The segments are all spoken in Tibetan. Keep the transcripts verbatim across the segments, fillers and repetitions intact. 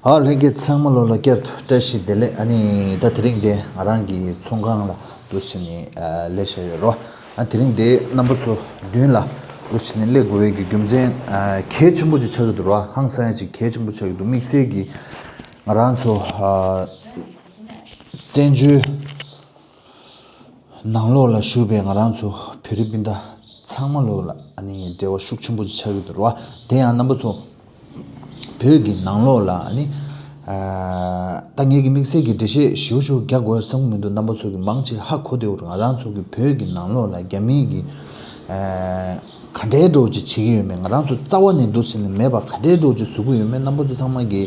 ཨ། ལྷན་རྒྱས་ཚང་མ་ལོ་ལ་བསྐྱར་དུ་བཀྲ་ཤིས་བདེ་ལེགས། ཨ་ནི་ད་དེ་རིང་དེ་ང་རང་གི་ཚོང་ཁང་ལ་འདུག་སེ་ནི་ཨ་སླེབས་བཞག་ཡོད་རོ། ཨ་དེ་རིང་དེ་རྣམ་པ་ཚོ་མདུན་ལ་འདུག་སེ་ནི་སླེབས་དགོས་པའི་གི་རྒྱུ་མཚན་ཨ་གལ་ཆེན་པོ་ཅིག་ཆགས་ཀྱི་འདུག་རོ། ཧང་སང་ཡ་ཅིག་གལ་ཆེན་པོ་ཆགས་ཀྱི་འདུག་དམིགས་བསལ་གྱི་ང་རང་ཚོ་ཨ་བཙན་བྱོལ་ནང་ལོགས་ལ་བཞུགས་པའི་ང་རང་ཚོ་བོད་རིགས་སྤུན་ཟླ་ཚང་མ་ལོ་ལ་ཨ་ནི་འབྲེལ་བ་ཤུགས་ཆེན་པོ་ཅིག་ཆགས་ཀྱི་འདུག་རོ། དེ་ཡང་རྣམ་པ་ཚོ་བོད་ཀྱི་ནང་ལོགས་ལ་ཨ་ནི་ཨ་ད་ངེད་ཀྱི་དམིགས་བསལ་གྱི་འགྲེལ་བཤད་ཞིབ་ཞིབ་རྒྱག་དགོས་བསམ་གྱི་མི་འདུག་རྣམ་པ་ཚོ་གི་མང་ཆེ་ཧ་གོ་བསྡད་ཡོད་རེད། ང་རང་ཚོ་གི་བོད་ཀྱི་ནང་ལོགས་ལ་རྒྱ་མིའི་གི་ཨ་ག་འདྲའི་འགྲོ་ཅིག་བྱེད་ཀྱི་ཡོད་མེད། ང་རང་ཚོ་རྩ་བ་ནས་འདུག་ཟེར་ནས་མེད་པ་ག་འདྲའི་འགྲོ་ཅིག་བཟོ་གི་ཡོད་མེད། རྣམ་པ་ཚོ་ཚང་མ་གི་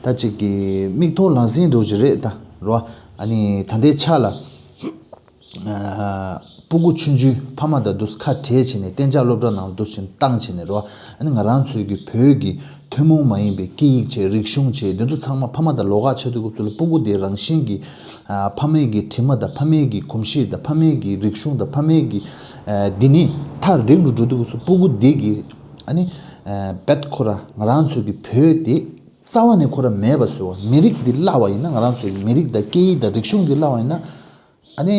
ད་ཅིག་གི་མིག་མཐོང་ལག་ཟིན་འགྲོ་ཅིག་རེད་ད་རོ། ཨ་ནི་ད་ལྟའི་ཆ་ལ། ཨ་སྤུ་གུ་ཆུང་ཆུང་ཕ་མ་དང་འདུག་ཁ་བྲལ་བྱས་ནས་གཏན་འཇགས་སློབ་གྲྭ་ནང་འདུག་ཕྱིན་བཏང་བྱས་ནས་རོ། ཨ་ནི་ང་རང་ཚོའི་གི་བོད་ཀྱི་ཐུན་མོང་མ་ཡིན་པའི་སྐད་ཡིག་བྱས། རིག་གཞུང་བྱས། འདི་ཚོ་ཚང་མ་ཕ་མ་དང་ལོགས་ཀ་ཆགས་དུས་སྐབས་སུ་ལ་སྤུ་གུ་དེ་རང་བཞིན་གྱི་ཨ་ཕ་མའི་གི་དྲི་མ་དང་ཕ་མའི་གི་གོམས་གཤིས་དང་ཕ་མའི་གི་རིག་གཞུང་དང་ཕ་མའི་གི་ཨ་འདི་ནི་ཐག་རིང་དུ་འགྲོ་དུས་སྐབས་སུ་སྤུ་གུ་དེ་གི་ཨ་ནི་ཨ་བད་ཁོ་ར་ང་རང་ཚོའི་གི་བོད་དེ་རྩ་བ་ནས་ཁོ་ར་མེད་པ་བཟོ་བ། མི་རིགས་འདི་བརླག་པ་ཡིན་ན། ང་རང་ཚོའི་མི་རིགས་དང་སྐད་ཡིག་དང་རིག་གཞུང་འདི་བརླག་པ་ཡིན་ན། ཨ་ནི་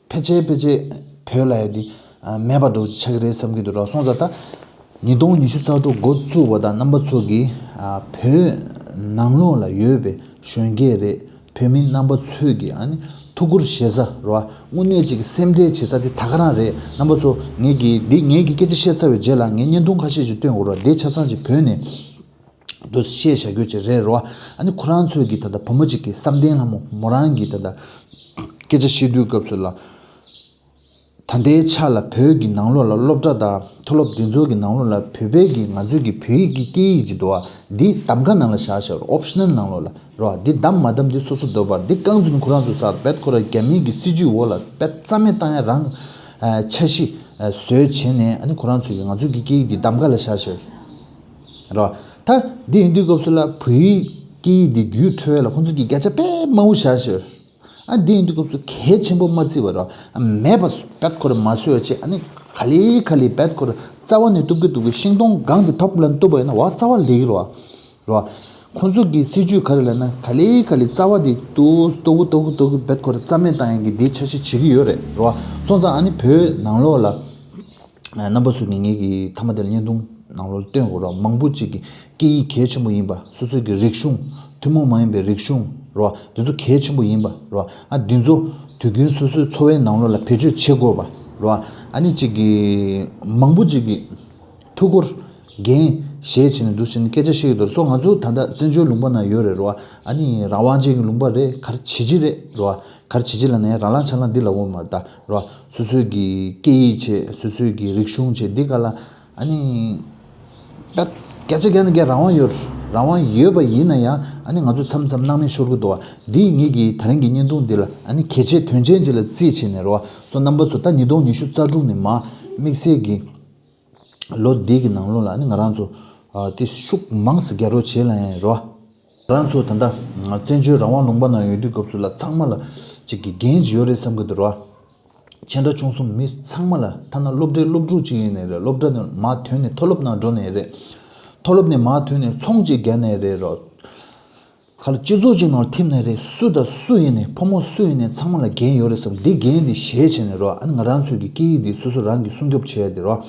ཕལ་ཆེར་ཕལ་ཆེར་བོད་ལ་ཡ་འདི་ཨ་མེད་པ་འདྲ་བོ་ཅིག་ཆགས་ཀྱི་རེད་བསམ་གྱི་འདུག་ར། སོང་ཙང་ད་ཉིས་སྟོང་ཉི་ཤུ་རྩ་དྲུག་འགོ་བཙུགས་པ་དང་རྣམ་པ་ཚོ་གིས་ཨ་བོད་ནང་ལོགས་ལ་ཡོད་པའི་གཞོན་སྐྱེས་རེད། བོད་མི་རྣམ་པ་ཚོས་ཀྱིས་ཨ་ནི་ཐུགས་ཁུར་བཞེས་ས་རེད་བ། དངོས་གནས་ཅིག་སེམས་ཁྲལ་བྱེད་ས་དེ་ད་ག་རང་རེད། རྣམ་པ་ཚོ་ངེད་ཀྱིས་འདི་ངེད་ཀྱིས་སྐད་ཆ་བཤད་ཚར་བའི་རྗེས་ལ་ངས་བརྙན་ཐུང་ཁ་ཤས་ཅིག་སྟོན་དགོས་རེད་བ། དེ་ཆ་ཚང་ཅིག་བོད་ནས་འདུག་བཤད་བཞག་རྒྱུ་ཅིག་རེད་རེད་བ། ཨ་ནི་ཁོ་རང་ཚོས་ཀྱིས་ད་ལྟ་བུ་མོ་ཅིག་གིས་བསམ་གཏན་ལྷ་མོ་མོ་རང་གིས་ད་ལྟ་སྐད་ཆ་བཤད་དུས་སྐབས་སུ་ལ། ད་ལྟའི་ཆ་ལ་བོད་ཀྱི་ནང་ལོགས་ལ་སློབ་གྲྭ་དང་མཐོ་སློབ་འདི་ཚོ་གི་ནང་ལོགས་ལ་བོད་པའི་གི་ང་ཚོའི་གི་བོད་ཡིག་གི་སྐད་ཡིག་ཅིག་འདུག་བ། འདི་གདམ་ག་ནང་ལ་བཞག་བཞག་རོ། ཨོབ་ཤ་ནལ་ནང་ལོགས་ལ་རོ། འདི་གདམ་མ་གདམ་འདི་སོ་སོ་འདོད་པར། འདི་རྐང་འཛིན་ཁོ་རང་ཚོ་སར་བེད་ཁོ་ར་རྒྱ་མིའི་གི་སྲིད་ཇུས་འོག་ལ་བེད་རྩ་མེད་བཏང་ཡ་རང་ཨ་འཆར་གཞི་ཨ་བཟོས་བྱས་ནས། ཨ་ནི་ཁོ་རང་ཚོས་གི་ང་ཚོའི་གི་སྐད་ཡིག་འདི་གདམ་ག་ལ་བཞག་བཞག་རོ། ད་འདི་ཡིན་དུས་སྐབས་སུ་ལ་བོད་ཡིག་སྐད་ཡིག་འདི་བརྒྱུད་འཕྲོ་ཡ་ལ་ཁོང་ཚོ་གི་བརྒྱ་ཆ་དཔེ་མང་པོ་བཞག་བཞག་ཨ་འདི་ཡིན་དུས་སྐབས་སུ་གལ་ཆེན་པོ་མ་བརྩི་བར་རོ། ཨ་མེད་པ་བེད་ཁོ་ར་མ་བཟོས་བྱས། ཨ་ནི་ག་ལེ་ག་ལེ་བེད་ཁོ་ར་རྩ་བ་ནས་གཏུབ་ཀྱི་གཏུབ་ཀྱི། ཤིང་སྡོང་སྒང་དེ་ཐོབ་ལ་གཏུབ་པ་ཡིན་ན་བ་རྩ་བ་ལེགས་རོ། རོ། ཁོ་ཚོ་གི་སྲིད་ཇུས་ག་རེ་ལབ་ན། ག་ལེ་ག་ལེ་རྩ་བ་དེ་གཏུབ་གཏུབ་གི་གཏུབ་གི་གཏུབ་གི་བེད་ཁོ་ར་རྩ་མེད་བཏང་ཡག་གི་དེ་འཆར་གཞི་བྱེད་ཀྱི་ཡོད་རེད་རོ། སོང་ཙང་ཨ་ནི་བོད་ནང་ལོགས་ལ། རྣམ་པ་ཚོ་གི་ངེད་ཀྱི་མཐའ་མ་དེ་ལ་བརྙན་ཐུང་ནང་ལོགས་སྟོན་དགོས་ར། མང་པོ་ཅིག་གི་སྐད་ཡིག་གལ་ཆེན་པོ་ཡིན་པ། སོ་སོའི་གི་རིག་གཞུང་། ཐུན་མོང་མ་ཡིན་པའི་རིག་གཞུང་ར། འདི་ཚོ་གལ་ཆེན་པོ་ཡིན་པ་ར། ཨ་འདི་ཚོ་དུས་རྒྱུན་སོ་སོའི་འཚོ་བའི་ནང་ལོགས་ལ་བེད་སྤྱོད་བྱེད་དགོས་པ་ར། ཨ་ནི་ཅིག་གི་མང་པོ་ཅིག་གི་ཐུགས་ཁུར་འགན་བཞེས་བྱས་ནས་འདུག་བྱས་ནས་སྐད་ཆ་བཤད་ཀྱི་འདུག་སོ་ང་ཚོ་ད་ལྟ་བཙན་བྱོལ་ལུང་པ་ན་ཡོད་རེད་ར། ཨ་ནི་རང་དབང་ཅན་གྱི་ལུང་པ་རེད། ག་རེ་བྱེད་ཀྱི་རེད་ར། ག་རེ་བྱེད་ཀྱི་ལབ་ན་ཡང་རང་ལང་ཆ་ལང་འདི་ལབ་དགོས་མ་རེད་ད་ར། སོ་སོའི་གི་སྐད་ཡིག་བྱས། སོ་སོའི་གི་རིག་གཞུང་བྱས། འདི་ག་ལ་ཨ་ནི་ད་བརྒྱ་ཆ་བརྒྱ་ནས་བརྒྱ་རང་དབང་ཡོད། རང་དབང་ཡོད་པ་ཡིན་ན་ཡང་ཨ་ནི་ང་ཚོ་མཚམས་མཚམས་སྣང་མེད་ཤོར་གི་འདུག་བ། འདི་ངེད་ཀྱི་ད་རིང་གི་བརྙན་ཐུང་འདི་ལ་ཨ་ནི་གལ་ཆེའི་དོན་ཆེན་ཅིག་ལ་བརྩིས་བྱས་ནས་ར། སོ་རྣམ་པ་ཚོ་ད་ཉིས་སྟོང་ཉི་ཤུ་རྩ་དྲུག་ནས་མ་དམིགས་བསལ་གི་ལོ་འདི་གི་ནང་ལོགས་ལ་ཨ་ནི་ང་རང་ཚོ་ཨ་དེ་ཤུགས་མང་ཙམ་རྒྱག་རོགས་བྱེད་ལ་ཡང་རོ། ང་རང་ཚོ་ད་ལྟ་བཙན་བྱོལ་རང་དབང་ལུང་པ་ནང་ཡོད་དུས་སྐབས་སུ་ལ་ཚང་མ་ལ་ཅིག་གི་འགན་ཅིག་ཡོད་རེད་བསམ་གི་འདུག་རོ། ཆེ་འདྲ་ཆུང་གསུམ་མི་ཚང་མ་ལ། ཐ་ན་སློབ་གྲྭའི་སློབ་ཕྲུག་ཅིག་ཡིན་ནའི་རེད། སློབ་གྲྭ་ནས་མར་ཐོན་ནས་མཐོ་སློབ་ནང་འགྲོ་ནའི་རེད། མཐོ་སློབ་ནས་མར་ཐོན་ནས་ཚོང་ཅིག་རྒྱག་ནའི་རེད་རོ། ག་ལ་སྤྱི་ཚོགས་ཅིག་ནང་ཐིམ་ནའི་རེད། སུ་དང་སུ་ཡིན་ནའི། ཕོ་མོ་སུ་ཡིན་ནའི་ཚང་མ་ལ་འགན་ཡོད་རེད་བསམ། འདི་འགན་འདི་བཞེས་བྱས་ནས་རོ། ཨ་ནི་ང་རང་ཚོའི་གི་སྐད་ཡིག་འདི་སོ་སོ་རང་གིས་སྲུང་སྐྱོབ་བྱེད་ཡ་འདི་རོ།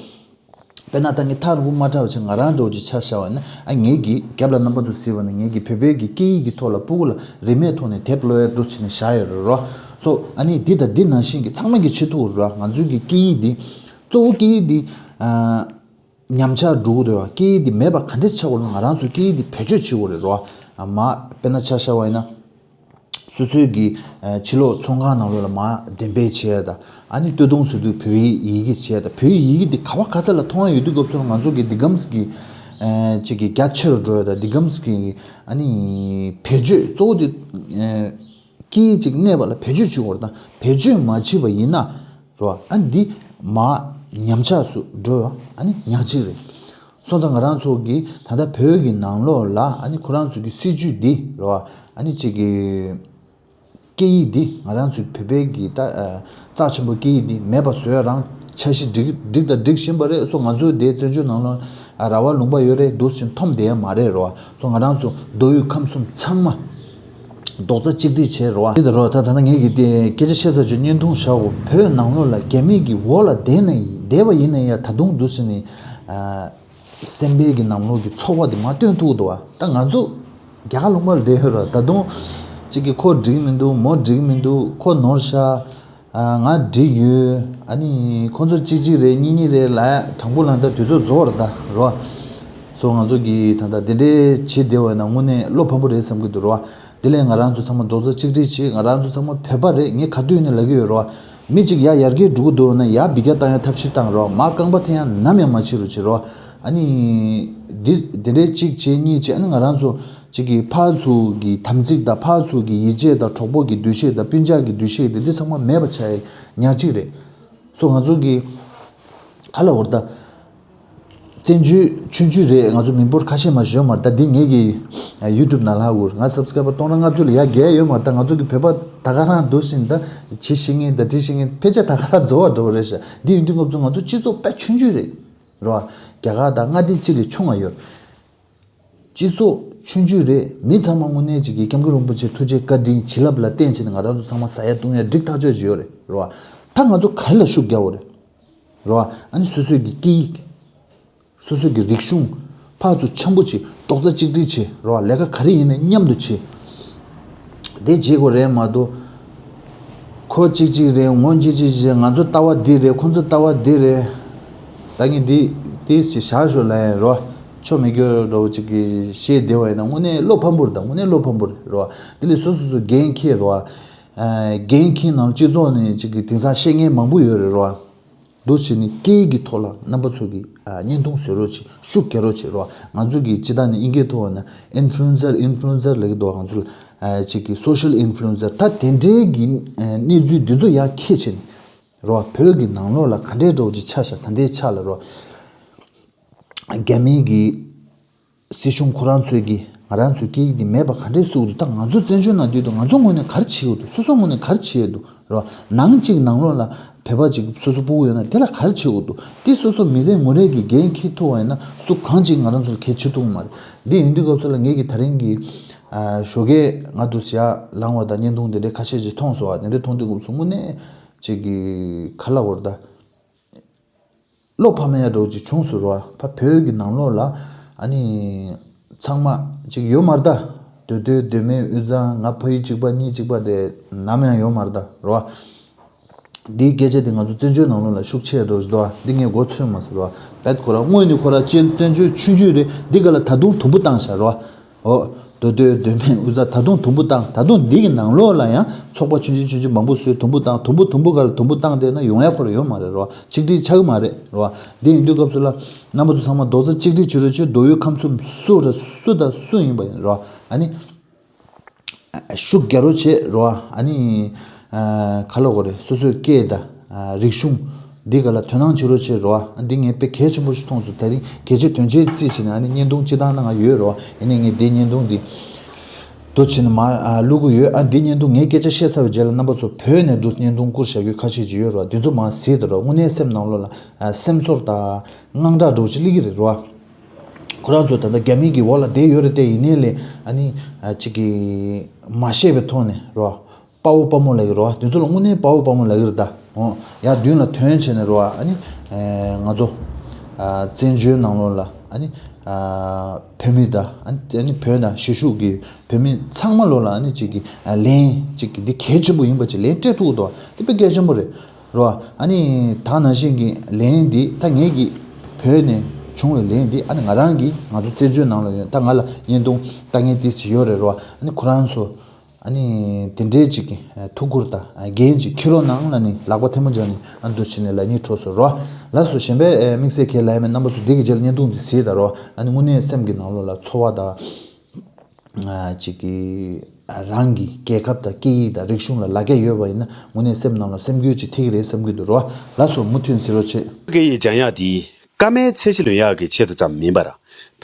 དཔེར་ན་ད་ངས་ཐག་རིང་པོ་མ་བྲལ་བ་བྱས་ང་རང་འདྲ་བོ་ཅིག་ཆ་བཞག་པ་ཡིན་ན། ཨ་ངེད་ཀྱི་རྒྱབ་ལ་རྣམ་པ་ཚོ་གཟིགས་པ་ན་ངེད་ཀྱི་བོད་པའི་གི་སྐད་ཡིག་གི་ཐོག་ལ་སྤུ་གུ་ལ་རིན་མེད་ཐོག་ནས་དེབ་ཀློག་ཡ་འདུག་བྱས་ནས་བཞག་ཡོད་རེད་རོ། སོ་ཨ་ནི་འདི་དང་འདི་ནང་བཞིན་གི་ཚང་མ་གི་བྱེད་ཐུབ་རོ། ང་ཚོའི་གི་སྐད་ཡིག་འདི་གཙོ་བོ་སྐད་ཡིག་འདི་ཨ། ཉམས་ཆག་འགྲོ་གི་འདུག་བ། སྐད་ཡིག་འདི་མེད་པ་ག་འདྲ་ཆགས་དགོས་ལ། ང་རང་ཚོའི་སྐད་ཡིག་འདི་བེད་སྤྱོད་བྱེད་དགོས་རེད་རོ། མ་དཔེར་ན་ཆ་བཞག་པ་ཡིན་ན། སོ་སོའི་གི་ཕྱི་ལོགས་ཚོང་ཁང་ནང་ལོགས་ལ་མ་འགྲེམས་སྤེལ་བྱེད་ཡ་དང་། ཨ་ནི་སྟོད་ཐུང་ཟེར་དུས་བོད་ཡིག་ཡི་གེ་བྱེད་ཡ་དང་། བོད་ཡིག་ཡི་གེ་འདི་ག་བ་ག་ས་ལ་མཐོང་ཡ་ཡོད་དུས་སྐབས་སུ་ང་ཚོ་གི་འདི་གམ་གི་ཅིག་གི་རྒྱ་ཆེ་རུ་འགྲོ་ཡ་དང་། འདི་གམ་གི་ཨ་ནི་བེད་སྤྱོད་གཙོ་བོ་འདི། སྐད་ཡིག་ཅིག་གནས་པ་ལ་བེད་སྤྱོད་བྱེད་དགོས་རེད་ད། བེད་སྤྱོད་མ་བྱས་པ་ཡིན་ན་རོ། ཨ་འདི་མ་ཉམས་ཆག་སུ་འགྲོ་ཡ་ཨ་ནི་ཉག་གཅིག་རེད། སོང་ཙང་ང་རང་ཚོ་གི་ད་ལྟ་བོད་ཀྱི་ནང་ལོགས་ལ་ཨ་ནི་ཁོ་རང་ཚོ་གི་སྲིད་ཇུས་འདི་རོ། ཨ་ནི་ཅིག་གི་སྐད་ཡིག་འདི་ང་རང་ཚོའི་བོད་པའི་གི་ད་རྩ་ཆེན་པོ་སྐད་ཡིག་འདི་མེད་པ་བཟོ་ཡ་རང་འཆར་གཞི་སྒྲིག་སྒྲིག་དང་སྒྲིག་བཞིན་པ་རེད། སོ་ང་ཚོའི་དེ་བཙན་བྱོལ་ནང་ལོགས་ ཨ་ར་བ་ལུང་པ་ཡོད་རེད་འདུག་ཟེར་མཐོང་བསྡད་ཡ་མ་རེད་རོ། སོ་ང་རང་ཚོ་མདོ་དབུས་ཁམས་གསུམ་ཚང་མ་རྡོག་རྩ་གཅིག་སྒྲིལ་བྱས་རོ། དེ་ད་རོ་ད་ད་ནང་ངེད་ཀྱི་དེ་སྐད་ཆ་བཤད་ས་ཆོས་བརྙན་ཐུང་བཞག་གོ། བོད་ནང་ལོགས་ལ་རྒྱ་མི་གི་འོག་ལ་བསྡད་ན་ཡིན་བསྡད་པ་ཡིན་ན་ཡ་ད་དུང་འདུག་ཟེར་ནས་ཨ། སེམས་པའི་གི་ནང་ལོགས་ཀྱི་ཚོར་བ་དེ་མ་སྟོན་ཐུབ་འདུག་བ། ད་ང་ཚོ་རྒྱ་གར་ལུང་པ་ལ་བསྡད་ཡོད་ར། ད་དུང་གཅིག་གིས་ཁོ་འགྲིག་མི་འདུག་མོ་འགྲིག་མི་འདུག་ཁོ་ནོར་ཤག་ང་འགྲིག་ཡོད། ཨ་ནི་ཁོ་ཚོ་གཅིག་གཅིག་རེད་གཉིས་གཉིས་རེད་ལ་དྲང་པོ་ལ་ད་དུས་ཚོད་རྫོགས་ར་ད་རོ། སོ་ང་ཚོ་གི་ད་ད་དེ་འདྲའི་བྱེད་བསྡད་པ་ཡིན་ན་དངོས་གནས་བློ་ཕམ་པོ་རེད་བསམ་གི་འདུག་རོ། དེ་ལས་ང་རང་ཚོ་ཚང་མ་རྡོག་རྩ་གཅིག་སྒྲིལ་བྱེད། ང་རང་ཚོ་ཚང་མ་བོད་པ་རེད། ངས་ག་དུས་ནས་ལབ་ཀྱི་ཡོད་རོ། མི་གཅིག་ཡ་ཡར་རྒྱས་འགྲོ་གི་འདུག་ན་ཡ་འབུད་རྒྱག་བཏང་ཡ་ཐབས་ཤེས་བཏང་རོ། མ་རྐང་པ་འཐེན་ཡ་ནམ་ཡང་མ་བྱེད་རོགས་བྱེད་རོ། ཨ་ནི་འདི་འདི་འདྲའི་གཅིག་བྱེད་གཉིས་བྱེད། ཨ་ནི་ང་རང་ཚོ་གཅིག་གི་ཕར་ཚུར་གྱི་དམ་ཚིག་དང་ཕར་ཚུར་གྱི་ཡིད་ཆེས་དང་གྲོགས་པོ་གི་འདུ་ཤེས་དང་སྤུན་ཀྱག་གི་འདུ་ཤེས་དེ་འདི་ཚང་མ་མེད་པ་ཆགས་ཡ་ཉག་གཅིག་རེད། སོ་ང་ཚོ་གི་ག་ལ་འོར་ད། བཙན་བྱོལ་ཆུང་ཆུང་རེད། ང་ཚོ་མི་འབོར་ཁ་ཤས་མ་ཞིག་ཡོད་མ་རེད། ད་འདི་ངེད་ཀྱི་ཡུ་ཊུབ་ནང་ལྷག་དགོས་རེད། ང་སབ་སི་ཀ་རའི་བར་སྟོང་ཕྲག་ལྔ་བཅུ་ལ་ཡར་བརྒལ་ཡོད་མ་རེད། ད་ང་ཚོ་གི་བོད་པ་ད་ག་རང་འདུག་ཟིན་ད་བྱེད་ཤེས་མཁན་ད་འབྲི་ཤེས་མཁན་ཕལ་ཆེར་ད་ག་རང་རྫོགས་པ་འགྲོ་གི་རེད་ཤག་འདི་ཡིན་དུས་ང་ཚོ་ང་ཚོ་སྤྱི་ཚོགས་དཔེ་ཆུང་ཆུང་རེད་རོ། རྒྱ་གར་དང་མངའ་སྡེ་གཅིག་ལས་ཆུང་བ་ཡོད་རེད། སྤྱི་ཚོགས་ཆུང་ཆུང་རེད། མི་ཚང་མ་དངོས་གནས་ཅིག་གིས་སྐྱབས་མགོན་རིན་པོ་ཆེ་ཐུགས་རྗེ་བཀའ་དྲིན་བྱིན་རླབས་ལ་བརྟེན་བྱས་ནས་ང་རང་ཚོ་ཚང་མ་ཟ་ཡ་བཏུང་ཡ་འགྲིག་ཐག་ཆོད་ཅིག་ཡོད་རེད་རོ། ད་ང་ཚོ་ག་རེ་ལ་ཤུགས་རྒྱག་དགོས་རེད་རོ། ཨ་ནི་སོ་སོའི་གི་སྐད་ཡིག་སོ་སོའི་གི་རིག་གཞུང་ཕར་ཚུར་འཆམ་པོ་བྱེད། རྡོག་རྩ་གཅིག་སྒྲིལ་བྱེད་རོ། ལས་ཀ་ག་རེ་ཡིན་ནའི་མཉམ་དུ་བྱེད། དེ་བྱེད་དགོས་རེད་མ་གཏོགས། ཁོ་གཅིག་གཅིག་རེད་ངོ་གཅིག་གཅིག་བྱེད། ང་ཚོ་ལྟ་བ་འདི་རེད་ཁོ་ཚོ་ལྟ་བ་འདི་རེད། ད་ངས་འདི་དེ་ཞིག་བཞག་ཞོར་ལ་ཡང་རོ། ཆོ་མི་སྐྱོ་རོ་གཅིག་གི་བཤད་བདེ་བ་ཡིན་ན་དངོས་གནས་བློ་ཕམ་པོ་རེད། ད་དངོས་གནས་བློ་ཕམ་པོ་རེད་རོ། འདི་ལས་སོ་སོ་སོ་འགན་འཁྱེར་རོ། འགན་འཁྱེར་ནང་སྤྱི་ཚོགས་ནས་གཅིག་གི་དེང་སང་བཤད་མཁན་མང་པོ་ཡོད་རེད་རོ། འདུག་བྱས་ནས་སྐད་ཡིག་གི་ཐོག་ལ་རྣམ་པ་ཚོ་གིས་ཨ་བརྙན་ཐུང་བཟོ་རོགས་བྱེད། ཤུགས་རྒྱག་རོགས་བྱེད་རོགས། ང་ཚོ་གིས་སྤྱི་བཏང་ནས་ཨིན་སྐད་ཐོག་ན་ཨིན་ཕུ་ལུ་ཨེན་སར་ཨིན་ཕུ་ལུ་ཨེན་སར་ལབ་ཀྱི་འདུག་ང་ཚོ་ལ་ཨ་ཅིག་གི་སོ་ཤལ་ཨིན་ཕུ་ལུ་ཨེན་སར་ད་དེ་འདྲའི་གི་ཨ་གནས་ཚུལ་འདི་ཚོ་ཡར་འཁྱེར་བྱས་ནས་རོགས། བོད་ཀྱི་ནང་ལོགས་ལ་ག་འདྲའི་འདྲ་བོ་ཅིག་ཆགས་ཤག་ད་ལྟའི་ཆ་ལ་རོགས། རྒྱ་མིའི་གི་སྲིད་གཞུང་ཁོ་རང་ཚོས་ཀྱིས་ང་རང་ཚོའི་སྐད་ཡིག་འདི་མེད་པ་ག་འདྲས་བཟོ་གི་འདུག་ད་ང་ཚོ་བཙན་བྱོལ་ནང་བསྡད་དུས་ང་ཚོ་ངོས་ནས་ག་རེ་བྱེད་དགོས་འདུག་སོ་སོ་ངོས་ནས་ག་རེ་བྱེད་ཡས་འདུག་རོ། ནང་གཅིག་ནང་ལོགས་ལ་བོད་པ་ཅིག་སོ་སོ་སྤུ་གུ་ཡོད་ན་དེ་ལ་ག་རེ་བྱེད་དགོས་འདུག་དེ་སོ་སོ་མི་རེ་ངོ་རེ་གིས་འགན་འཁྱེར་ཐུབ་པ་ཡིན་ན་སུ་གང་ཅིག་ང་རང་ཚོ་ལ་གལ་ཆེ་ཐུབ་ཀྱི་མ་རེད། འདི་ཡིན་དུས་སྐབས་སུ་ལ་ངེད་ཀྱིས་ད་རིང་གི་ཨ་ཞོགས་ཀས་ང་འདུག་ཟེར་ཡ་ལངས་པ་དང་བརྙན་ཐུང་དེ་འདྲའི་ཁ་ཤས་ཅིག་མཐོང་སོང་བ། དེ་འདྲའི་མཐོང་དུས་སྐབས་སུ་དངོས་གནས་ཅིག་གི་ག་ལ་བོར་ད། བློ་ཕམ་ཡ་འདྲ་བོ་ཅིག་བྱུང་སོང་རོ། ཕ་བོད་ཀྱི་ནང་ལོགས་ལ་ཨ་ནི་ཚང་མ་ཅིག་ཡོད་མ་རེད་ད། མདོ་སྟོད་མདོ་སྨད་དབུས་གཙང་ང་ཕ་ཡུལ་གཅིག་པ་གཉིས་གཅིག་པ་དེ་ནམ་ཡང་ཡོད་མ་རེད་ད་རོ། འདིའི་སྐད་ཆ་དེ་ང་ཚོ་བཙན་བྱོལ་ནང་ལོགས་ལ་ཤུགས་ཆེ་འགྲོ་བཞིན་འདུག་འདི་ངས་མགོ་ཚོས་མ་ཟེར་རོ། བེད་ཁོ་ར་དངོས་ནས་ཁོ་ར་ཅན་བཙན་བྱོལ་ཆུང་ཆུང་རེད། འདི་ག་ལ་ད་དུང་དུམ་བུ་བཏང་བཞག་རོ། འོ། མདོ་སྟོད་མདོ་སྨད་དབུས་གཙང་ད་དུང་དུམ་བུ་བཏང་། ད་དུང་འདི་གི་ནང་ལོགས་ལ་ཡང་ཚོགས་པ་ཆུང་ཆུང་ཆུང་ཆུང་མང་པོ་བཟོས་དུམ་བུ་བཏང་། དུམ་བུ་དུམ་བུ་ག་ལ་དུམ་བུ་བཏང་བསྡད་ན་ཡོང་ཡ་ཁོ་ར་ཡོད་མ་རེད་རོ། གཅིག་སྒྲིལ་ཆགས་ཀྱི་མ་རེད་རོ། འདི་ཡིན་དུས་སྐབས་སུ་ལ་རྣམ་པ་ཚོ་ཚང་མ་རྡོག་རྩ་གཅིག་སྒྲིལ་བྱེད་རོགས་བྱེད། མདོ་དབུས་ཁམས་གསུམ་སུ་ར་སུ་དང་སུ་ཡིན་པ་ཡིན་རོ། ཨ་ནི། ཤུགས་རྒྱག་རོགས་བྱེད་རོ། ཨ་ནི། ག་ལ་གོ་རེད། སོ་སོའི་སྐད་དང་། རིག་གཞུང་། འདི་ག་ལ་དོ་སྣང་བྱེད་རོགས་བྱེད་རོ། འདི་ངས་དཔེ་གལ་ཆེན་པོ་ཞིག་མཐོང་སོང་། དེ་རིང་གལ་ཆེ་དོན་ཆེ་རྩིས་བྱས་ནས་ཨ་ནི་བརྙན་ཐུང་སྤྱི་བཏང་ནང་ང་ཡོད་རོ། ཡིན་ནའི་ངས་འདི་བརྙན་ཐུང་འདི། དུ་ཕྱིན་མ་བླུག་གི་ཡོད། ཨ་འདི་བརྙན་ཐུང་ངས་སྐད་ཆ་བཤད་ཚར་བའི་རྗེས་ལ་རྣམ་པ་ཚོ་བོད་ནས་འདུག་བརྙན་ཐུང་བསྐུར་བཞག་རྒྱུའི་ཁ་ཤས་ཅིག་ཡོད་རོ། འདི་ཚོ་མར་གཟིགས་དང་རོ། དངོས་གནས་སེམས་ནང་ལོགས་ལ་སེམས་ཚོར་དང་དངངས་སྐྲག་འདྲ་བོ་ཅིག་སླེབས་ཀྱི་རེད་རོ། ཁོ་རང་ཚོ་ད་ལྟ་རྒྱ་མི་གི་འོག་ལ་བསྡད་ཡོད་རེད་དེ། ཡིན་ནའི་ལས་ཨ་ནི་ཅིག་གི་མ་ཤེས་པའི་ཐོག་ནས་རོ། དཔའ་བོ་དཔའ་མོ་ལབ་ཀྱི་རོ། དེ་ཚོ་ལ་དངོས་གནས་དཔའ་བོ་དཔའ་མོ་ལབ་ཀྱི་རེད་ད། འོ། ཡར་མདུན་ལ་ཐོན་བྱས་ནས་རོ། ཨ་ནི། ང་ཚོ། བཙན་བྱོལ་ནང་ལོགས་ལ་ཨ་ནི། བོད་མི་དང་ཨ་ནི་བོད་ནང་གཞིས་བཞུགས་ཀྱི་བོད་མི་ཚང་མ་ལོགས་ལ་ཨ་ནི་ཅིག་གི་ལན་ཅིག་གི་འདི་གལ་ཆེན་པོ་ཡིན་པ་ཅིག་ལན་སྤྲད་ཐུབ་ཀྱི་འདུག་དེ་དཔེ་གལ་ཆེན་པོ་རེད་རོ། ཨ་ནི་ད་ནང་བཞིན་གྱི་ལན་འདི་ད་ངེད་ཀྱི་བོད་ནས་བྱུང་བའི་ལན་འདི་ཨ་ནི་ང་རང་གིས་ང་ཚོ་བཙན་བྱོལ་ནང་ལ་ཡོད། ད་ང་ལ་བརྙན་ཐུང་ལྟ་མཁན་དེ་ཅིག་ཡོད་རེད་རོ། ཨ་ནི་ཁོ་རང་ཚོ། ཨ་ནི་དེ་འདྲའི་ཅིག་གི་ཐུགས་ཁུར་དང་འགན་ཅིག་འཁྱེར་རོགས་གནང་ལབ་ནི་ལག་པ་ཐལ་མོ་སྦྱར་ནི་ཨ་འདུག་བྱས་ནས་ལབ་སྙིང་བྲོ་སོང་རོ། ལགས་སོ། གཞན་པའི་དམིགས་བསལ་གང་ཡང་ལབ་ཡ་མེད། རྣམ་པ་ཚོ་འདི་གི་རྗེས་ལ་བརྙན་ཐུང་འདི་གཟིགས་དང་རོ། ཨ་ནི་དངོས་གནས་སེམས་ཀྱི་ནང་ལོགས་ལ་ཚོར་བ་དང་། ཅིག་གི་རང་གི་རྒྱལ་ཁབ་དང་སྐད་ཡིག་དང་རིག་གཞུང་ལ་ལ་རྒྱ་ཡོད་པ་ཡིན་ན་དངོས་གནས་སེམས་ནང་ལ་སེམས་འགུལ་ཅིག་ཐེབས་ཀྱི་རེད་བསམ་གྱི་འདུག་རོ། ལགས་སོ། མུ་མཐུད་གཟིགས་རོགས་བྱེད། བོད་སྐད་ཡིག་སྦྱང་ཡག་འདི་སྐར་མའི་ཚད་གཞི་ལོན་ཡག་གི་ཆེད་དུ་ཙམ་མིན་པར།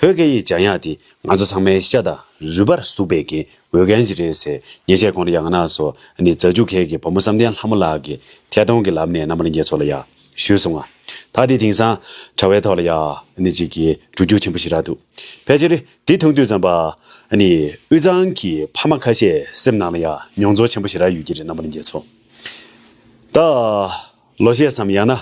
བོད་སྐད་ཡིག་སྦྱང་ཡག་འདི་ང་ཚོ་ཚང་མའི་ཤ་དང་རུས་པར་ཟུག་པའི་གི་འོས་འགན་ཅིག་རེད་ཟེར། ཉེ་ཆར་གོང་ལ་ཡང་ང་རང་ཚོ་ནི་རྫ་ཆུ་ཁའི་གི་བུ་མོ་བསམ་གཏན་ལྷ་མོ་ལགས་ཀྱིས་ཐད་གཏོང་གི་ལམ་ནས་རྣམ་པ་ལྷན་རྒྱས་ཚོ་ལ་ཡང་ཞུས་སོང་ང་ ད་དེ་དེང་སང་དྲ་བའི་ཐོག་ལ་ཡ་ཨ་ནི་གཅིག་གི་འགྲོ་རྒྱུག་ཆེན་པོ་ཞེ་དྲག་འདུག་ཕལ་ཆེར་དེ་མཐོང་དུས་ཙམ་པ་ཨ་ནི་དབུས་གཙང་གི་ཕ་མ་ཁ་ཤས་སེམས་ནང་ལ་ཡ་མྱོང་ཚོར་ཆེན་པོ་ཞེ་དྲག་ཡོད་ཀྱི་རེད། རྣམ་པ་ལྷན་རྒྱས་ཚོ། ད་ལོ་ཤས་ཙམ་ཡང་ན་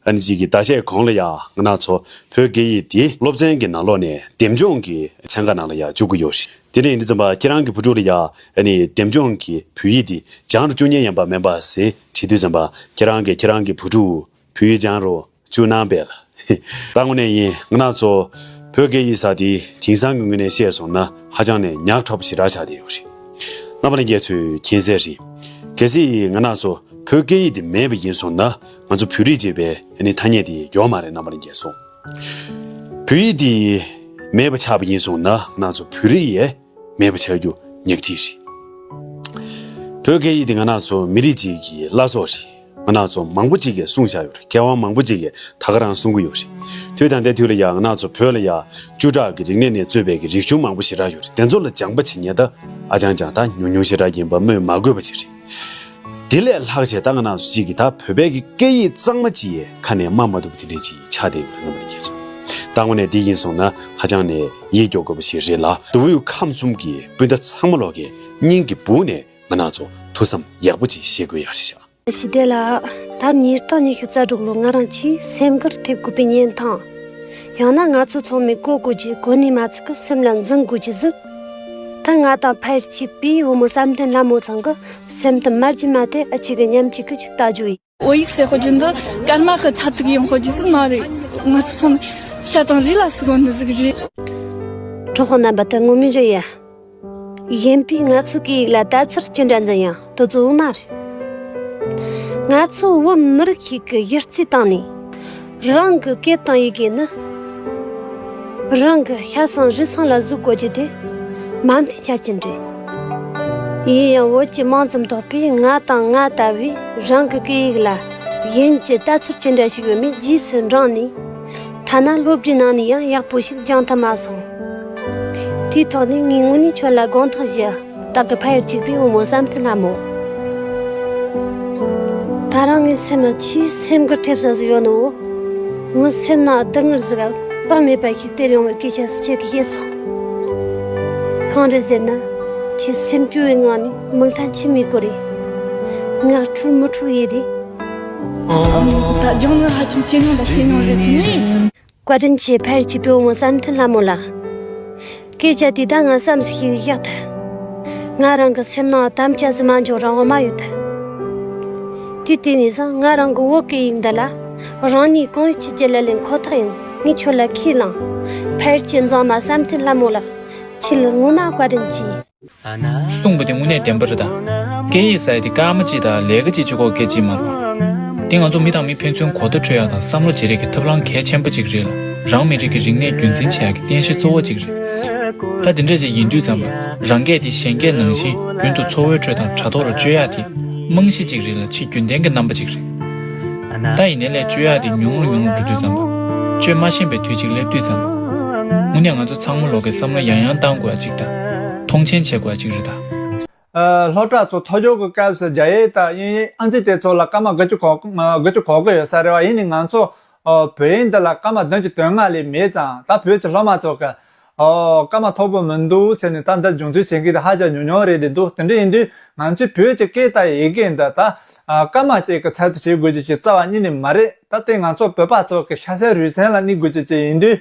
ཨ་ནི་གཅིག་གི་ཟླ་ཤས་གོང་ལ་ཡ་ང་རང་ཚོ་བོད་སྐད་ཡིག་འདི་སློབ་ཚན་གྱི་ནང་ལོགས་ནས་འདེམས་སྦྱོང་གི་ཚན་ཁག་ནང་ལ་ཡ་བཅུག་གི་ཡོད་རེད། དེ་འདྲ་ཡིན་དུས་ཙམ་པ་ཁྱེད་རང་གི་བུ་ཕྲུག་ལ་ཡ་ཨ་ནི་འདེམས་སྦྱོང་གི་བོད་ཡིག་འདི་སྦྱང་རུ་བཅུག་མཁན་ཡིན་པ་མིན་པ་ཟེར་དྲིས་དུས་ཙམ་པ་ཁྱེད་རང་གིས་ཁྱེད་རང་གི་བུ་ཕྲུག་བོད་ཡིག་སྦྱང་རུ་བཅུག་གནང་པས་ལ། ད་དངོས་གནས་ཡིན། ང་རང་ཚོ་བོད་སྐད་ཡིག་ཟེར་དེ་དེང་སང་གི་ངོས་ནས་བཤད་སོང་ན་ཧ་ཅང་ནས་ཉག་ཕྲ་པོ་ཞེ་དྲག་ཆགས་བསྡད་ཡོད་རེད། རྣམ་པ་ལྷན་རྒྱས་ཚོས་མཁྱེན་གསལ་རེད། གལ་སྲིད་ང་རང་ཚོ་བོད་སྐད་ཡིག་དེ་མེད་པ་ཡིན་སོང་ན་ང་ཚོ་བོད་རིགས་ཅེས་པའི་ཨ་ནི་ཐ་སྙད་དེ་ཡོད་མ་རེད། རྣམ་པ་ལྷན་རྒྱས་ཚོ། བོད་ཡིག་དེ་མེད་པ་ཆགས་པ་ཡིན་སོང་ན་ང་རང་ཚོ་བོད་རིགས་ཡས་མེད་པ་ཆགས་རྒྱུ་ཉག་གཅིག་རེད། བོད་སྐད་ཡིག་དེ་ང་རང་ཚོ་མི་རིགས་གཅིག་གི་བླ་སྲོག་རེད། ང་རང་ཚོ་མང་པོ་གཅིག་གིས་གསུངས་བཞག་ཡོད་རེད། མཁས་དབང་མང་པོ་གཅིག་གིས་ད་ག་རང་གསུང་གི་ཡོད་རེད། དུས་དང་དེ་དུས་ལ་ཡང་ང་རང་ཚོ་བོད་ལ་ཡང་བཅུ་ཕྲག་གི་རིག་གནས་ནས་གཙོས་པའི་གི་རིག་གཞུང་མང་པོ་ཞེ་དྲག་ཡོད་རེད། དེ་ཚོ་ལ་སྦྱངས་པ་བྱེད་མཁན་ད་ཨ་ཅང་ཅང་ད་ཉུང་ཉུང་ཞེ་དྲག་ཡིན་པ་སྨོས་མ་དགོས་པ་ཅིག་རེད། དེ་ལས་ལྷག་བྱས་ད་ང་རང་ཚོ་གཅིག་གིས་ད་བོད་པའི་གི་སྐད་ཡིག་གཙང་མ་ཅིག་ཡས་ཁ་ནས་སྨྲ་མ་ཐུབ་པ་དེ་འདྲས་ཅིག་ཆགས་བསྡད་ཡོད་རེད། རྣམ་པ་ལྷན་རྒྱས་ཚོ། ད་དངོས་གནས་འདི་ཡིན་སོང་ན་ཧ་ཅང་ནས་ཡིད་སྐྱོ་དགོས་པ་ཞིག་རེད་ལ། མདོ་དབུས་ཁམས་གསུམ་གྱི་སྤུན་ཟླ་ཚང་མ་ལོག་གི་སྙིང་གི་བུ་ནས་ང་རང་ཚོ་ཐུགས་བསམ་ཡག་པོ་ཅིག་བཞེས་དགོས་ཡག་ཞིག་བྱ། ཞི་བདེ་ལགས། ད་ཉིས་སྟོང་ཉི་ཤུ་རྩ་དྲུག་ལོ་ང་རང་ཆེས་སེམས་འགུལ་ཐེབས་དགོས་པའི་ཉིན་ཐང་། ཡང་ན་ང་ཚོ་ཚང་མས་གོ་དགོས་ཀྱི་གོ་ནི་མ་ཚིག་གི་སེམས་ལ་འཛིན་དགོས་ཀྱི་ཟིག་ད་ང་དང་ཕལ་གཅིག་པའི་བུ་མོ་བསམ་གཏན་ལྷ་མོ་ཚང་གི་སེམས་དུ་མར་གྱི་མ་དེ་ཨ་ཅིག་གི་ཉམས་ཅིག་གི་ཅིག་ལྟ་རྒྱུ་ཡིན། བོད་ཡིག་ཟེར་ཤོད་རྒྱུ་འདི་སྐར་མ་གི་ཚ་ཐིག་ཡིན་ཤོད་རྒྱུ་ཟིག་མ་རེད། ང་ཚོ་ཚང་མས་ཤ་དང་རུས་ལ་ཟུག་གོ་འདི་ཟིག་རེད། གྲོགས་པོ་རྣམ་པ་ད་ངོ་མི་རེད་ཡ། གཞན་པས་ང་ཚོའི་སྐད་ཡིག་ལ་ལྟ་ཚུལ་ཅི་འདྲ་འཛིན་ཡང་དེ་ཚོ་བོ་མ་རེད། ང་ཚོ་བོད་མི་རིགས་ཤིག་གི་གཞི་རྩའི་སྟེང་ནས་རང་གི་སྐད་དང་ཡི་གེ་ནི་རང་གི་ཤ་ཚང་རུས་ཚང་ལ་ཟུག་དགོས་རྒྱུ་དེ་མ་མཐའི་ཆ་རྐྱེན་རེད། ཡིན་ཡང་བོད་ཀྱི་མང་ཙམ་དག་པས་ང་དང་ང་ལྟ་བུས་རང་གི་སྐད་ཡིག་ལ་གཞན་གྱི་ལྟ་ཚུལ་ཅི་འདྲ་ཞིག་ཡོད་མེད་རྗེས་སུ་འབྲངས་ནས། ཐ་ན་སློབ་གྲྭའི་ནང་ནས་ཡང་ཡག་པོ་ཞིག་སྦྱང་ཐུབ་མ་སོང་། དེའི་ཐོག་ནས་ངས་དངོས་གནས་ཁྱོད་ལ་དགོངས་དག་ཞུ། བདག་གི་ཕ་ཡུལ་གཅིག་པའི་བུ་མོ་བསམ་གཏན་ལྷ་མོ། ད་རང་ངའི་སེམས་ལ་ཆེས་སེམས་འགུལ་ཐེབས་ས་ཟིག་ཡོད་ནོ། ངའི་སེམས་ནང་སྡུག་བསྔལ་ཟིག་དཔག་མེད་པ་ཞིག་སྟེར་ཡོང་བའི་སྐད་ཆ་ཟིག་ཁྱེད་ཀྱིས་བཤད་སོང་། གང་རེད་ཟེར་ན། ཁྱེད་སེམས་སྐྱོ་བའི་ངང་ནས་མིག་མཐའ་མཆི་མའི་སྒོ་རེད། ངག་འཁྲུལ་མི་འཁྲུལ་ཡིན་རེད། ད་སྦྱང་ནི་ཧ་ཅང་ཇེ་ཉུང་དང་ཇེ་ཉུང་རེད་དེ་ནས། བཀའ་དྲིན་ཆེ། ཕལ་ཆེར་བོད་མོ་བསམ་གཏན་ལྷ་མོ་ལགས། སྐད་ཆ་དེ་ད་ང་བསམ་ཞིག་བཞག་ཐལ། ང་རང་གི་སེམས་ནང་དམ་བཅའ་ཟིག་མ་འཇོག་རང་དབང་མ་ཡོད་ཐལ། དེ་དེ་ནས་བཟུང་ང་རང་གི་བོད་སྐད་ཡིག་འདི་ལ་རང་ཉིད་གང་ཡོད་ཀྱི་ལ་ལེན་ཁོ་ཐག་ཡིན། ངས་ཁྱོད་ལ་ཁས་བླངས། ཕལ་ཆེར་མཛངས་མ་བསམ་གཏན་ལྷ་མོ་ལགས། ཁྱེད་ལ་ངོ་མ་བཀའ་དྲིན་ཆེ། གསུངས་པ་དེ་དངོས་གནས་བདེན་པ་རེད་ད། སྐད་ཡིག་ཟེར་ཡ་དེ་སྐར་མ་གཅིག་དང་ལས་ཀ་གཅིག་བྱེད་དགོས་སྐད་ཆ་མ་རེད། དེ་ང་ཚོ་མི་དང་མི་ཕན་ཚུན་གོ་བརྡ་འཕྲོད་ཡག་དང་བསམ་བློ་བརྗེ་རེས་ཀྱི་ཐབས་ལམ་གལ་ཆེན་པོ་གཅིག་རེད་ལ། རང་མི་རིགས་ཀྱི་རིག་གནས་རྒྱུན་འཛིན་བྱེད་ཡག་གི་རྟེན་གཞི་གཙོ་བོ་གཅིག་རེད། ད་དེ་འདྲ་ཅིག་ཡིན་དུས་ཙམ་པ་རང་སྐད་དེ་གཞན་སྐད་ནང་བཞིན་རྒྱུན་དུ་འཚོ་བའི་ཁྲོད་དང་དྲ་ཐོག་ལ་སྤྱོད་ཡག་དེ་རྨང་གཞི་གཅིག་རེད་ལ་ཆེས་རྒྱུན་ལྡན་གྱི་རྣམ་པ་གཅིག་རེད། ད་ཡིན་ནའི་ལས་སྤྱོད་ཡག་དེ་ཉུང་རུ་ཉུང་རུ་འགྲོ་དུས་ཙམ་པ། སྤྱོད་མ་ཤེས་པའི་དུས་གཅིག་སླེབས་དུས་ཙམ་པ། དངོས་གནས་ང་ཚོ་ཚང་མ་ལོག་གི་བསམ་བློ་ཡང་ཡང་བཏང་དགོས་ཡ་གཅིག་དང་། མཐོང་ཆེན་བྱེད་དགོས་ཡ་གཅིག་རེད་ད། ཨ། སློབ་གྲྭ་ཚོ་མཐོ་སྦྱོང་གི་སྐབས་སུ་རྒྱ་ཡིག་དང་དབྱིན་ཡིག་ཨང་རྩིས་དེ་ཚོ་ལ་སྐར་མ་དགུ་བཅུ་གོ་དགུ་བཅུ་གོ་དགུ་ཡོད་ས་རེད་བ། ཡིན་ནའི་ང་ཚོ་ཨོ་བོད་ཡིག་འདི་ལ་སྐར་མ་བདུན་ཅུ་དོན་ལྔ་ལས་མེད་ཙང་ད་བོད་ཀྱི་སློབ་མ་ཚོ་གི་ཨོ་སྐར་མ་མཐོ་པོ་མི་འདུག་ཟེར་ནས་ད་འདི་སྦྱོང་བརྩོན་བྱེད་མཁན་དེ་ཧ་ཅང་ཉུང་ཉུང་རེད་དེ་འདུག་དེ་འདྲ་ཡིན་དུས་ང་ཚོའི་བོད་ཀྱི་སྐད་དང་ཡི་གེ་འདི་ད་ཨ་སྐར་མ་གཅིག་གི་ཚད་དུ་བྱེད་དགོས་ཀྱི་ཞིག་རྩ་བ་ཉིད་ནས་མ་རེད། ད་དེ་ང་ཚོ་བོད་པ་ཚོ་གི་ཤ་ཟན་རུས་ཟན་ལ་གནས་དགོས་ཀྱི་ཅིག་ཡིན་དུས།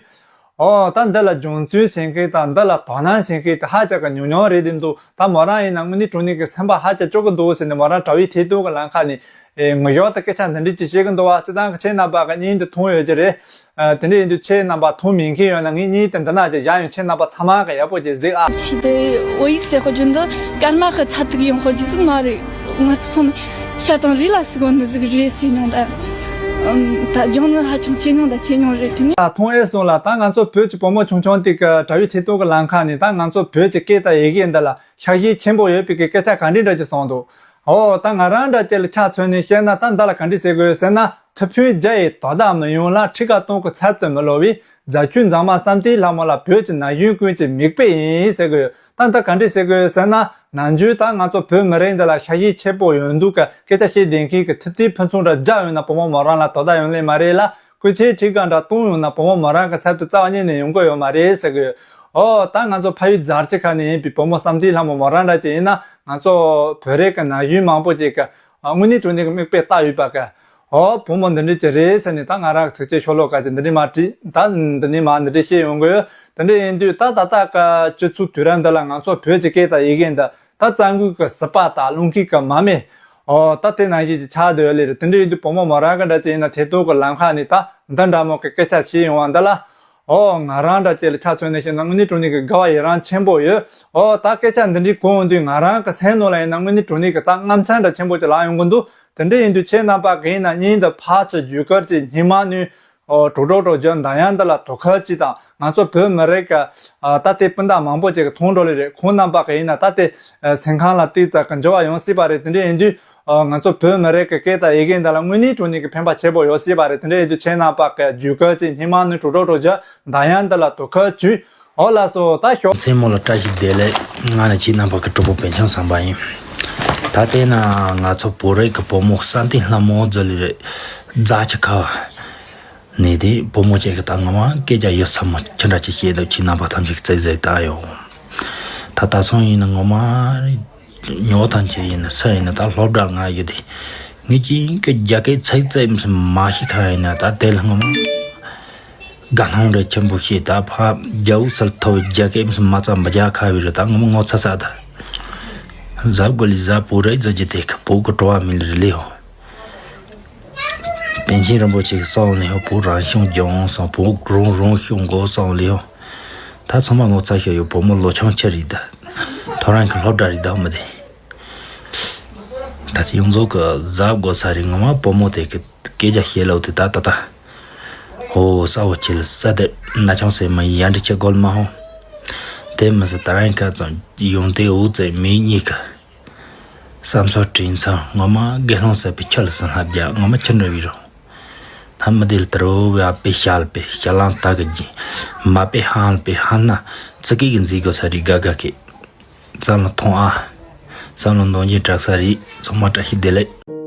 ཨོ་ད་འདི་ལ་སྦྱོང་བརྩོན་བྱེད་མཁན་དང་འདི་ལ་དོ་སྣང་བྱེད་མཁན་དེ་ཧ་ཅང་གི་ཉུང་ཉུང་རེད་དེ་འདུག་ད་མོ་རང་ཡིན་ན་དངོས་གནས་དྲང་གནས་ཀྱི་སེམས་པ་ཧ་ཅང་སྐྱོ་གི་འདུག་ཟེར་ནས་མོ་རང་དྲ་བའི་ཐད་གཏོང་གི་ལམ་ཁ་ནས་ཨེ་ངུ་ཡག་ཏུ་སྐད་ཆ་འདི་འདྲ་ཅིག་བཤད་གི་འདུག་བ། སྤྱིར་བཏང་གི་ཁྱེད་རྣམ་པ་གི་བརྙན་འདི་མཐོང་ཡོད་ཀྱི་རེད། ཨ་དེ་འདྲ་ཡིན་དུས་ཁྱེད་རྣམ་པ་མཐོང་མེད་མཁན་ཡོད་ན་ངས་བརྙན་དེ་འདི་ན་ཅིག་བཞག་ཡོང་། ཁྱེད་རྣམ་པ་ཚང་མ་གི་ཡག་པོ་ཅིག་གཟིགས་ཨ། ཆི་དེ་བོད་ཡིག་ཟེར་ཤོད་རྒྱུ་འདི་སྐར་མ་གི་ཚ་ཐིག་ཡིན་ཤོད་རྒྱུ་ཟིག་མ་རེད། ང་ཚོ་ཚང་མ་ཤ་དང་རུས་ལ་ཟུག་གོ་འདི་ཟིག་རེད་ཟེར་མྱོང་ད། ཨམ་ད་སྦྱང་ནི་ཧ་ཅང་ཇེ་ཉུང་དང་ཇེ་ཉུང་རེད་དེ་ནི། ད་ཐོང་ཨེ་སོང་ལ་ད་ང་ཚོ་བོད་ཀྱི་བུ་མོ་ཆུང་ཆུང་དེ་གི་དྲ་བའི་ཐད་གཏོང་གི་ལམ་ཁ་ནས་ད་ང་ཚོ་བོད་ཀྱི་སྐད་དང་ཡི་གེ་འདི་ལ་ཤ་ཞེན་ཆེན་པོ་ཡོད་པའི་གི་སྐད་ཆ་ག་འདྲ་འདྲ་ཅིག་གསུངས་འདུག་ཨོ་ད་ང་རང་འདྲ་ཅིག་ལ་ཆ་མཚོན་ནས་བཤད་ན་ད་འདི་ལ་ག་འདྲ་ཟེར་དགོས་ཟེར་ན། ཐུབ་ཕུན་རྒྱ་ཡི་དོ་བདག་མི་ཡོང་ལ། ཁྲི་ཁ་སྟོང་གི་ཚལ་དུ་མི་ལོ་བའི། རྫ་ཆུ་འཛམ་མ་བསམ་གཏན་ལྷ་མོ་ལ། བོད་ཀྱི་ན་གཞོན་ཀུན་གྱི་མིག་དཔེ་ཡིན་ཟེར་གི་ཡོད། ད་ལྟ་ག་འདྲས་ཟེར་གི་ཡོད་ཟེར་ན། ནམ་རྒྱུན་ད་ང་ཚོ་བོད་མི་རིགས་འདི་ལ་ཤ་ཞེན་ཆེན་པོ་ཡོད་འདུག་གི་སྐད་ཆ་བཤད་བསྡད་མཁན་གྱི་ཐུབ་བསྟན་ཕུན་ཚོགས་འདྲ་རྒྱ་ཡོད་ན་བུ་མོ་མོ་རང་ལ་དོ་བདག་ཡོང་ལེ་མ་རེད་ལ། སྐུ་ཆེ་ཁྲི་གང་འདྲ་གཏོང་ཡོང་ན་བུ་མོ་མོ་རང་གི་ཚབ་ཏུ་རྩ་བ་ཉིད་ནས་ཡོང་གི་ཡོད་མ་རེད་ཟེར་གི་ཡོད། ཨོ་ད་ང་ཚོ་ཕ་ཡུལ་རྫ་ཆུ་ཁ་ནས་ཡིན་པའི་བུ་མོ་བསམ་གཏན་ལྷ་མོ་མོ་རང་འདྲ་ཅིག་ཡིན་ན་ང་ཚོ་བོད་རིགས་ཀྱི་ན་གཞོན་མང་པོ་ཅིག་གི་དངོས་གནས་དྲང་གནས་ཀྱི་མིག་དཔེ་ལྟ་ཡོད་པ་གི། ཨོ་བུ་མོ་འདི་འདྲ་ཅིག་རེད་ཟེར་ནས་ད་ང་རང་གི་ཚིགས་བཅད་ཤོ་ལོ་ཀ་ཅིག་འདི་འདྲ་མ་བྲིས་ད་འདི་ནས་མ་འདི་འདྲ་བཤད་ཡོང་གི་ཡོད། དེ་འདྲ་ཡིན་དུས་ད་ད་ལྟ་གི་སྤྱི་ཚོགས་དུས་རབས་འདི་ལ་ང་ཚོ་བོད་ཀྱི་སྐད་དང་ཡི་གེ་འདི་ད་རྩ་འགུལ་གྱི་སྲིད་པ་དང་རླུང་འཁོར་གྱི་མ་རྨོས། ཨོ་ད་དེ་ནང་བཞིན་གྱི་ཆགས་སྡོད་ལེ་རེད། དེ་འདྲ་ཡིན་དུས་བུ་མོ་མོ་རང་གི་འདྲ་ཅིག་ཡིན་ན་ཐད་གཏོང་གི་ལམ་ཁ་ནས་ད་འདི་འདྲ་མོ་གི་སྐད་ཆ་བཤད་ཡོང་བ་འདི་ལ། ཨོ་ང་རང་འདྲ་ཅིག་ལ་ཆ་མཚོན་ནས་བཤད་ན་དངོས་གནས་དྲང་གནས་ཀྱི་དགའ་བ་ཡི་རང་ཆེན་པོ་ཡོད། ཨོ་ད་སྐད་ཆ་འདི་འདྲའི་གོ་འོང་དུས་ང་རང་གི་སེམས་ནང་ལ་ཡིན་ན་དངོས་གནས་དྲང་གནས་ཀྱི་ད་དངངས་འཚབ་འདྲ་ཆེན་པོ་ཅིག་ལངས་ཡོང་གི་འདུག་དེ་འདྲ་ཡིན་དུས་ཁྱེད་རྣམ་པ་གིས་ཡིན་ན་སྙིང་འདི་ཕར་ཚུར་བརྒྱུད་བསྐུར་ཅིག་སྙིང་མ་ནས། ཨོ་དྲུག་དྲུག་དྲུག་བརྒྱ་འདང་ཡང་འདི་ལ་དོ་ཁུར་ཅིག་དང་ང་ཚོ་བོད་མི་རིགས་ཀྱི་ཨ་ད་ལྟའི་སྤུན་ཟླ་མང་པོ་ཅིག་གི་མཐོང་འགྲོ་ལེ་རེད། ཁོང་རྣམ་པ་གི་ཡིན་ན་ད་ལྟའི་ཨ་སེམས་ཁམས་ལ་ཏོག་ཙམ་གི་འགྱུར་བ་ཡོང་སྲིད་པ་རེད། དེ་འདྲ་ཡིན་དུས་ཨ་ང་ཚོ་བོད་མི་རིགས་ཀྱི་སྐད་དང་ཡི་གེ་འདི་ལ་དངོས་གནས་དྲང་གནས་ཀྱི་ཕན་པ་ཆེན་པོ་ཡོད་སྲིད་པ་རེད། དེ་འདྲ་ཡིན་དུས་ཁྱེད་རྣམ་པ་གི་བརྒྱུད་བསྐུར་ཅིག་སྙིང་མ་ནས་དྲུག་དྲུག་དྲུག་བརྒྱ་འདང་ཡང་འདི་ལ་དོ་ཁུར་བྱོས། ཨོ་ལགས་སོ། ད་ཞོགས། མཚན་མོ་ལ་བཀྲ་ཤིས་བདེ་ལེགས། ང་ནི་ཁྱེད་རྣམ་པ་གི་གྲོགས་པོ་བན་ཆུང་བསམ་པ་ཡིན། ད་ལྟའི་ན་ང་ཚོ་བོད་རིགས་ཀྱི་བུ་མོ་བསམ་གཏན་ལྷ་མོ་ཟེར་ལེ་རེད། རྫ་ཆུ་ཁ་བ་ནས་དེ་བུ་མོ་ཅིག་གི་ད་ངོ་མ་སྐད་ཆ་ཡིད་ཚིམ་མོ་ཅི་འདྲ་ཅིག་བཤད་འདུག་ཁྱེད་རྣམ་པ་ཐམས་ཅད་ཀྱིས་གཟིགས་གཟིགས་ད་ཡོང་། ད་ད་སོང་ཡིན་ན་ངོ་མ་ཉོ་ཐམས་ཅད་ཡིན་ན་ས་ཡིན་ན་ད་སློབ་གྲྭ་ང་ཡོད་དེ། ངས་ཅིག་གི་རྒྱ་སྐད་ཚིག་ཚིག་མ་ཤེས་ཁ་ཡིན་ན་ད་དེ་ལ་ངོ་མ། དགའ་སྣང་རེ་ཆེན་པོ་ཞིག་ད་ཕ་རྒྱ་འུ་ཚལ་ཐོ་རྒྱ་སྐད་མི་མ་ཙམ་མ་རྒྱ་ཁ་བའི་རེ་ད་ངོ་མ་ངོ་ཚ་ཚ་ད། ཟབ་དགོས་ལི་ཟབ་པོ་རེ་ཟ་རྒྱུ་དེ་ཁ་བོ་གི་བྲོ་བ་མི་ལི་རི་ལི་ཧོ། པཎ་ཆེན་རིན་པོ་ཆེ་གི་གསུང་ལི་ཧོ། བོ་རང་སྐྱོང་ལྗོངས་སོང་བོ་རང་རང་སྐྱོང་དགོས་གསུང་ལི་ཧོ། ད་ཚང་མ་ངོ་ཚ་ཤོར་ཡོད། བུ་མོ་ལོ་ཆུང་ཆེ་རེད་ད། ཐོ་རངས་ཀྱི་སློབ་གྲྭ་རེད་ད་མི་དེ། ད་ཅི་ཡོངས་རྫོགས་ཀྱི་ཟབ་དགོས་ས་རེད། ངོ་མ་བུ་མོ་དེ་གི་སྐད་ཆ་བཤད་ལོ་དེ་ད་ད་ད། ཧོ་ས་འོ་ཆེ་ལ་ས་དེ་ན་ཆུང་སེ་མ་ཡ་འདྲི་ཆེ་གོལ་མ་ཧོ། དེ་མི་སི་ད་རང་ཁ་ཙང་ཡོང་དེ་འུ་ཙེ་མི་གཉིས་ཀ་བསམ་ཚོར་དྲིན་ཚང་ངོ་མ་དགེ་སློང་ཟེར་བའི་ཆ་ལ་སི་ལྷ་རྒྱ་ངོ་མ་ཆི་འདྲ་བའི་རོ། ཐ་མི་དེ་ལ་དར་བོ་བ་པེ་ཤལ་པེ་ཤ་ལང་ད་གི་ཇི་མ་པེ་ཧང་པེ་ཧང་ན་ཚི་ཀི་གི་འཛི་གོ་ས་རི་ག་ག་གི་བསམ་བློ་ཐོང་ཨ། བསམ་བློ་འདོན་གྱིན་དྲག་ས་རེད། ཚང་མ་བཀྲ་ཤིས་བདེ་ལེགས།